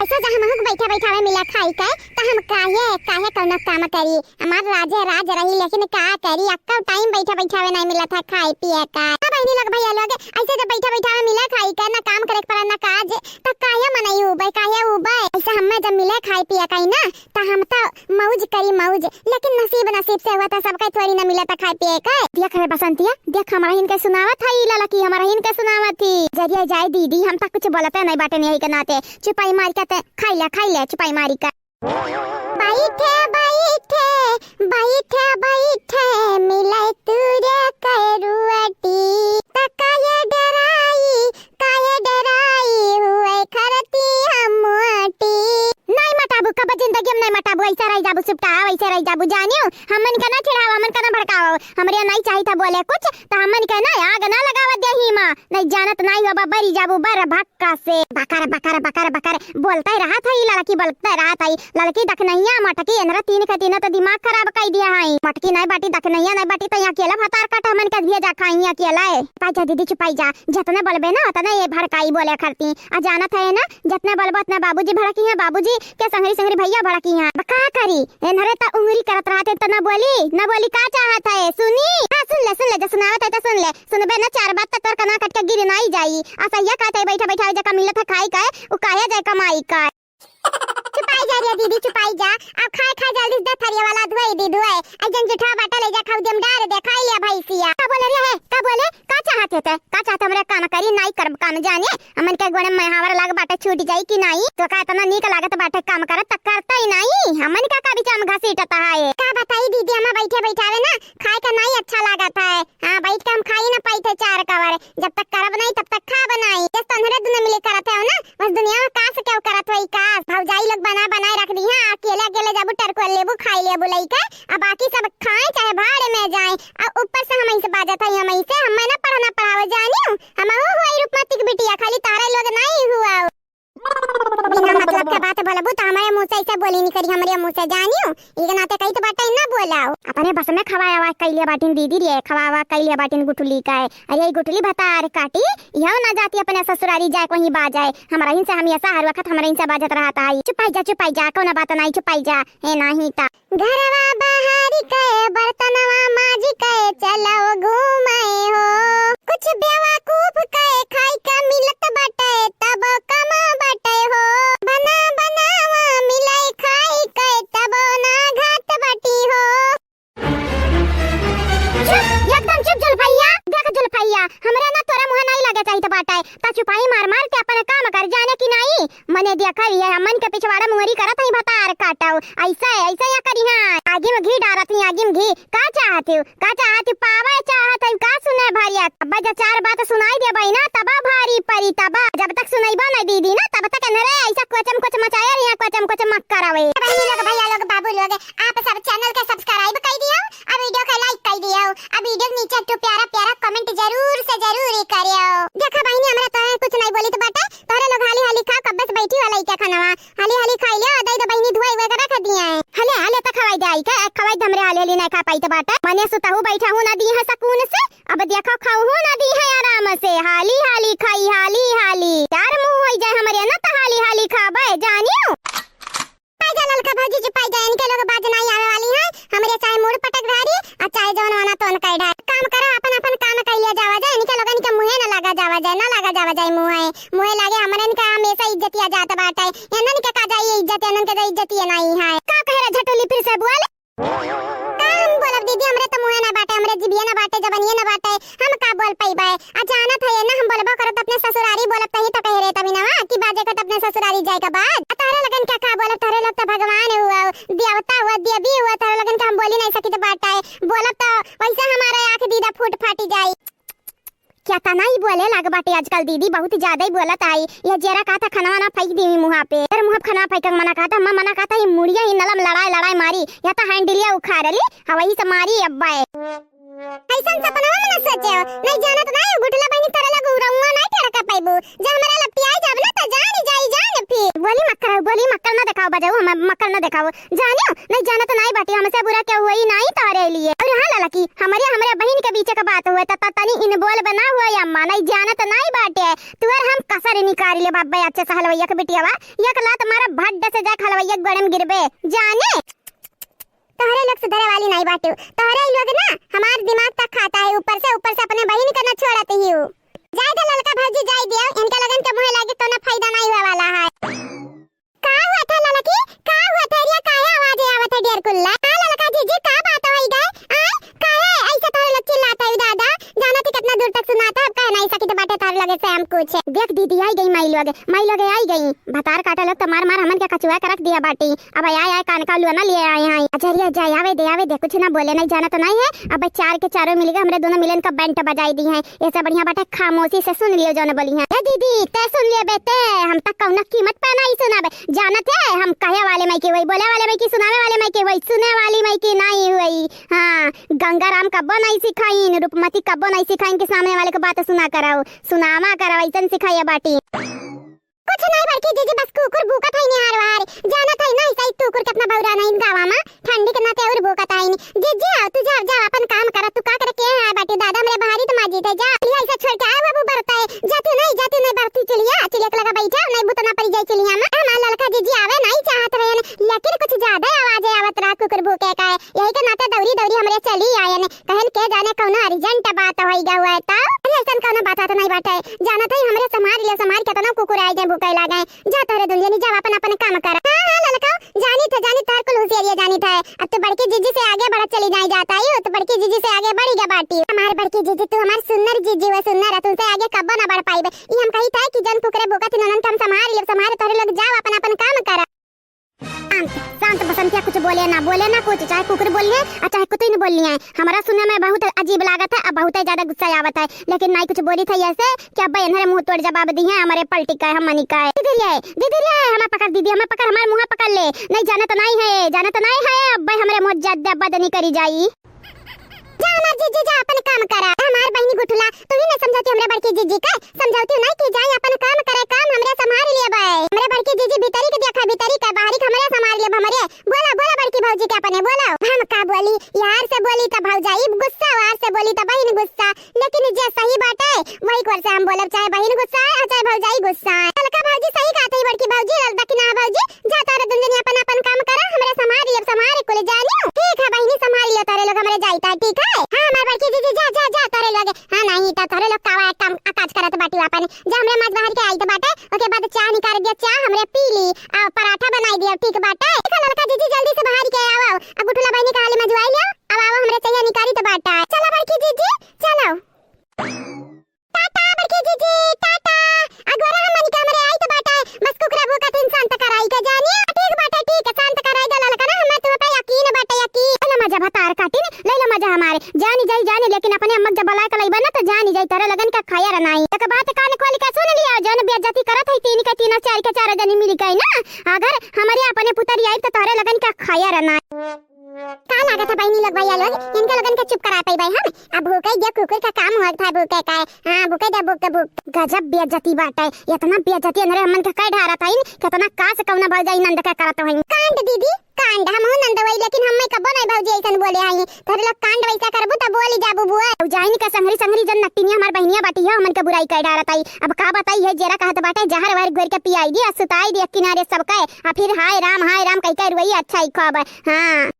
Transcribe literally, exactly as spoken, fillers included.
ऐसे जब हमहू के बैठे बैठावे मिला खाई के, त हम काहे, काहे कौनो काम करी? हमार राजे राज रही, लेकिन का करी, अक्का टाइम बैठे बैठावे नहीं मिलत है खाए पिए का। हाँ बहिनी लोग, भैया लोग, ऐसे जब बैठे बैठावे मिला खाई के, ना काम करे के पड़ा, ना काज, त काहे मनई उबे, काहे उबे? ऐसे हमें जब मिले खाए पिए का ही ना, त हम त मौज करी मौज, लेकिन नसीब नसीब से हुआ त सबका थोड़ी ना मिला त खाए पिए के। देख रे बसंतिया, देख हमरा हिन के सुनावत है ई ललकी, हमरा हिन के सुनावत थी। जरिया जाए दीदी, हम त कुछ बोलते नहीं बाटे नहीं के नाते, चुपाई मार के ते खाई ले, खाई ले चुपाई मारी का। बैठे बैठे, बैठे बैठे मिले तू रे करुअटी, त काहे डराई, काहे डराई हुए खरती हम मोटी। नहीं मटाबू, कब जिंदगी में नहीं मटाबू, ऐसे रह जाबू सुपटा, ऐसे रह जाबू जानियो। हमन के ना चिढ़ाओ, हमन के ना भड़काओ, हमरे नहीं चाहिए था बोले कुछ, त हमन के ना आग ना लगावा देही माँ, नहीं जानत नहीं हो बरी जाबू बर भक्का से। बकर बकर बकर बकर बोलते रहत है, ई लड़की बोलते रहत है, लड़की दखनैया मटकी, एनरा तीन के तीन तो दिमाग खराब कर दिया है। मटकी नहीं बाटी, दखनैया नहीं बाटी, तो यहाँ अकेला भतार काट हमन के दिया जा खाई अकेला है। पाई जा दीदी, चुपाई जा, जितने बोलबे ना उतने ये भड़काई बोले खरती। आ जानत है ना, जितने बोलबो उतने बाबूजी भड़की हैं, बाबूजी के संगरी संगरी भैया भड़की हैं। अब का करी, एनरे त उंगरी करत रहते त न बोली, न बोली, का चाहत है सुनी? हाँ सुन ले, सुन ले, जो सुनावत है त सुन ले, सुनबे न चार बात त तोर कना कट के गिर नाई जाई। आ सैया कहते बैठा बैठा जका मिलत है खाई का, उ काहे जाए कमाई का। चुपाई जा रे दीदी, चुपाई जा। अब खाए खाए जल्दी से दे थरिया वाला धोई दी धोए। आ जन जुठा बाटा ले जा खाऊ देम डार दे, खाई लिया भैंसिया। का बोले रे है? का बोले? का चाहते थे? का चाहते हमरे काम करी? नाई करब काम जाने। हमन के गोड़े में हावर लाग बाटे छूट जाई कि नाई? तो का इतना नीक लागत बाटे काम करत त करता ही नाई। हमन का का बिचाम घसीटत है? का बताई दीदी, हम बैठे बैठावे ना खाए का नाई अच्छा लागत है। हाँ, बैठ के हम खाई ना पाई थे चार कवर। जब तक करब नहीं तब तक खाब नहीं। जस तोहरे दुनो मिले करत है ना, बस दुनिया में का से केहू करत होई का? भौजाई लोग बना बनाए रख दी है, अकेले अकेले जाबू टरकुआ लेबू खाई लेबू लइके, आ बाकी सब खाए चाहे भाड़े में जाए। आ ऊपर से हम ऐसे बाजत है, हम ऐसे, हम ना पढ़ना पढ़ावे जानियो, हम हो हुआ रूपमती के बिटिया, खाली तारा लोग नहीं हुआ। बिना मतलब के बात बोलबू त हमरे मुंह से ऐसे बोली नहीं करी, हमरे मुंह से जानियो। एक नाते कही तो बाटे ना बोलाओ। अपने बस में खवाया आवाज कैले बाटिन दीदी रे, खवावा कैले बाटिन गुठली का है। अरे ई गुठली भतार काटी, इहो ना जाती अपने ससुरारी जाए कहीं बाजाए। हमरा हिन से हमेशा हर वक्त हमरा हिन से बाजत रहत है। चुपाई जा, चुपाई जा, कौनो बात नहीं, चुपाई जा। ए नाही ता। घरवा बहारी के बर्तनवा माजी के चलो घूमे हो। कुछ बेवकूफ के खाई के मिलत बाटे तब कम बाटे हो। बना बनावा मिलाई खाई के तब ना घात बाटी हो। चुप, एकदम चुप जुल्फैया। देख जुल्फैया, हमरे ना तोरा मुँह नहीं लगे चाहित बाटे। ता चुपाई मार मार के अपन काम कर जाने की नाई। मने देखा ये हमन के पिछवाड़ा मुहरी करत हई भतार काटव। ऐसे, ऐसे या करी हाँ। आगी में घी डारत हई, आगी में घी। का चाहत हऊ? का चाहत हऊ? पावे चाहत हऊ? का सुने भरिया? अब जब चार बात सुनाई देबई ना, तब भारी परी तब। जब तक सुनैबो नहीं दीदी ना, तब तक एनहरे ऐसा कोचम कोच मचाए रहिया, कोचम कोच मत करावे। बहनी लोग, भैया लोग, बाबू लोग, आप सब channel के subscribe कर दियो, आ video के like कर दियो, आ video के नीचे एक ठो प्यारा प्यारा comment जरूर से जरूर ही करियो। देखा बहिनी, हमरा तोहरे कुछ नहीं बोली तो बाटे, तोहरे लोग हाली हाली खाओ, कब्बे से बैठी वाला इके खानवा, हाली हाली खाई लियो, दई दो बहिनी धुआई हुए के रख दिए हैं। हले हले तक खवाई दे आई के, खवाई दे हमरे हाली हाली नहीं खा पाई तो बाटे, मने सुतहू बैठा हूँ ना दी है सुकून से, अब देखो खाऊ हूँ ना दी है आराम से, हाली हाली खाई, हाली हाली, चार मुँह होई जाए हमरे ना तो हाली हाली खाबे जानियो। पाई जा ललका भौजी, चुपाई जा, इनके लोग बाज नहीं आवे वाली हैं। हमरे चाहे मूड़ पटक धारी, आ चाहे जौन वाना तोन कह ढाई। काम करो, अपन अपन काम कर लिया जावा जाए, इनके लोगन के मुँहे न लगा जावा जाए, न लगा जावा जाए मुँहे। मुँहे लागे हमरन का हमेशा इज्जतिया जात बाटे, इनन के का जाई इज्जत, इनन के तो इज्जतिये नहीं है। का कहे रे झटुली, फिर से बोल। का हम बोलब दीदी, हमरे तो मुँहे ना बाटे, हमरे जिभिये ना बाटे, जबनिये ना बाटे, हम का बोल पइबे? आ जानत है ना, हम बोलबो करत अपने ससुरारी बोलब तही तो कहे रे तभी ना कि बाजे करत अपने ससुरारी जाए के बाद। आ तोहरे लगन का का बोलब, तोहरे लोग तो भगवान हुआ, देवता हुआ, देवी हुआ, तोहरे लगन का हम बोली नहीं सकी तो बाटे। बोलब तो वैसे हमारे आँख दीदा फूट फाटी जाई। क्या तना ही बोले लाग बाटे आजकल दीदी, बहुत ज्यादा ही बोलत आई। ये जेरा का था खनवा ना फेंक दी मुँहा पे, तेरे मुँह पे खनवा फेंक के मना कहता, मैं मना कहता, ये मुड़िया ही नलम लड़ाई लड़ाई मारी, या तो हैंडलिया उखाड़ ली, हवाई से मारी अब्बा। ऐसन सपनवा में न सोचे हो, नहीं जानत ना, ये गुठला बहिनी तोरे लग उड़ौआ नहीं टरका पाइबू। जब हमरा लपटियाई जाब ना, त जान जाई जान फिर। बोली मक्कर, बोली मक्कर ना देखाओ, बजाऊ, हमें मक्कल न देखाओ। जानियो, नहीं जानत नहीं बाटी, हमसे बुरा केहू होई नहीं तोहरे लिए। और हाँ ललकी, हमरे, हमरे बहिन के बीच के बात हुए त, त तनी इन्वॉल्व ना हुआ अम्मा, नहीं जानत नहीं बाटे। तुअर हम कसर निकाल ले बाबे, अच्छे से हलवैया के बिटियावा, एक लात मारा भड्ड से जाके हलवैया के गोड़े में गिरबे। जाने? तोहरे लोग सुधरे वाली नहीं बाटू। तोहरे ई लोग ना हमार दिमाग तक खाता है, ऊपर से, ऊपर से अपने बहिन के ना छोड़त ही हो। जाए दे ललका भौजी, जाए दियो, इनका लगन के मुँहे लागे कोनो फायदा नहीं हुआ वाला है। का हुआ था ललकी? का हुआ था रे? काहे आवाज आवत है ढेर कुल्ला? हाँ ललका जीजी, का बात होई गए? आय, काहे ऐसे तोहरे लोग चिल्लात है दादा? जाना थी कितना दूर तक सुनाता, अब काहे नहीं सकित बाटे तोहरे लगे से हम कुछ। देख दीदी, आई गई माई लोग, माई लोग आई गई। भतार काटा लोग तो मार मार हमन के कचुआ के रख दिया बाटी। अब आय आय कान का लुआ ना लिए आए हैं। अजरिया जाए, आवे दे, आवे दे, कुछ ना बोले, नहीं जाना तो नहीं है। अब चार के चारों मिल गए, हमरे दोनों मिलन का बैंड बजाई दी हैं। ऐसा बढ़िया बाटे, खामोशी से सुन लियो जौन बोली हैं। ए दीदी, ते सुन लियो बेटे, हम तक कौनो कीमत पे नहीं सुनाबे। जानत है, हम कहे वाले माई के वही, बोले वाले माई की, सुनावे वाले माई के वही, सुने वाली माई की नहीं हुई। हाँ, गंगाराम कब्बो नहीं सिखाइन, रूपमती कब्बो नहीं सिखाइन कि सामने वाले को बात सुना कराओ, सुनावा कराओ, ऐसन सिखाइए बाटी। कुछ नहीं बड़की जीजी, बस कुकुर भूकत है निहार वार। जानत है नहीं सही कुकुर कितना बौरा नहीं गावा मा, ठंडी के नाते और भूकत है नहीं। जीजी आओ, तू जाओ, जाओ अपन काम कर, तू का करे के है बाटी दादा, हमरे बहारी तो माजी थे, जा। चुलिया ऐसे छोड़ के आए बाबू बरता है, जा तू नहीं, जा तू नहीं बरती चुलिया, चुलिया के लगा बैठा, नहीं बुतना पड़ी जाए चुलिया मा। हमार ललका जीजी आवे नहीं चाहत रहे, लेकिन कुछ ज्यादा आवाज आवत रहा कुकुर भूके का है, यही के नाते दौरी दौरी हमरे चली आए ने। कहन के जाने कौनो अर्जेंट बात होई गवा है तब। अरे ऐसन कौनो बात तो नहीं बाटे। जानत है हमरे संभार ले संभार केतना कुकुर आए गए भूखे लागे। जा तोहरे दुनिया नहीं, जा अपन अपन काम कर। हाँ, हाँ, ललका, जानी थे, जानी तोहर कुल होशियारिया जानी थे। अब तो बड़की जीजी से आगे बढ़त चली जाए जाता है, तो बड़की जीजी से आगे बढ़ी गया बाटी। हमार बड़की जीजी, तू हमार सुन्नर जीजी व सुन्नर है, तुमसे आगे कब्बो ना बढ़ पाइबे। ई हम कही थे कि जन कुकुरे भूकत ननन के हम संभार ले संभार, तोहरे लोग जाओ अपन अपन काम कर। शांत, शांत बसंतिया, कुछ बोले ना, बोले ना कुछ, चाहे कुकुर बोलिए और चाहे कुतुई न बोलिए। हमारा सुने में बहुत अजीब लागत है, अब बहुत ही ज्यादा गुस्सा आवत है, लेकिन नाई कुछ बोली था ऐसे कि अब्बे इन्हरे मुंह तोड़ जवाब दी है, हमारे पलटी का है, हम मनी का है। दीदी रे, दीदी रे, हमें पकड़ दीदी, हमें पकड़, हमारे मुंह पकड़ ले। नहीं जाना तो नहीं है, जाना तो नहीं है, अब्बे हमारे मुंह जद्दे अब्बा दनी करी जाई। जा हमार जीजी जा अपन काम करा। हमार बहिनी गुठला, तू ही न समझौती हमरे बड़की जीजी के, समझौती नहीं कि जाई अपन काम करे, काम हमरे संभाल लिए बाय। हमरे बड़की जीजी भीतरी के देखा, भीतरी के, बाहरी के हमरे संभाल लिए हमरे। बोला, बोला बड़की भौजी के अपने, बोला। हम का बोली, यार से बोली त भौजाई गुस्सा, वार से बोली त बहिन गुस्सा, लेकिन जे सही बाटे वही कोर से हम बोलब, चाहे बहिन गुस्सा है और चाहे भौजाई गुस्सा है। ललका भौजी सही कहत है बड़की भौजी, ललका कि ना भौजी, जा तोरे दुनिया अपन अपन काम करा, हमरे संभाल लिए, संभाल कुल जानियो। ठीक है बहिनी, संभाल लियो तोरे लोग, हमरे जाइत है, ठीक है? हाँ हमार बड़की जीजी, जा जा जा तोरे लोग। हाँ नहीं तो तोरे लोग कावा एक काम, आ काज करत बाटी अपन, जा हमरे माज बाहर के आइत बाटे, ओके बाद चाह निकाल दिया, चाह हमरे पी ली, आ पराठा बनाई दियो, ठीक बाटे? ठीक है ललका जीजी, जल्दी से बाहर के आओ, अब गुठला बहिनी का हाली मजवाई लियो, अब आओ हमरे चाह निकारी तो बाटा। चलो बड़की जीजी, चलो। टाटा बड़की जीजी, टाटा। अगोरा हमनी के हमरे आइत बाटे, बस कुकुरा भूकत इंसान त कराई के जानी। ठीक बाटे, ठीक है, शांत कराई दे ललका ना, हमें तुम पे यकीन बाटे, यकीन। ले लो मजा भतार काटिन, ले लो मजा हमारे। जानी जाई जानी, लेकिन अपने अम्मा के जब बुलाए के लइबा ना तो जानी जाई, तोरे लगन का खैर नाई। एक बात कान खोल के सुन लिया, जौन बेइज्जती करत है तीन के तीनों, चार के चारों जनी मिल गई ना, अगर हमरे अपने पुतरी आई तो तोरे लगन का खैर नाई। का लागत है बहिनी लोग, भैया लोग, इनके लोगन के चुप करा पाई भाई हम? अब भूखे दे कुकुर का काम होत है, भूखे का है। हाँ, भूखे दे, भूख, भूख। गजब बेइज्जती बाटे, इतना बेइज्जती अंदरे हमन के कई ढारत हईन, कितना का से कौना भौजाई नंद के करत हईन। कांड दीदी, कांड, हम हूँ नंद वही, लेकिन हम मैं कबो नहीं भौजी ऐसन बोले हईन। तोरे लोग कांड वैसा करबू त बोली जाबू बुआ। भौजाइन के संगरी संगरी जन नट्टिनिया हमार बहिनिया बाटी है, हमन के बुराई कई ढारत हई। अब का बताई है, जेरा कहत बाटे, जहर वहर घोर के पियाई दी, आ सुताई दी किनारे सबके, आ फिर हाय राम, हाय राम कह के रुई, अच्छा ही खबर। हाँ।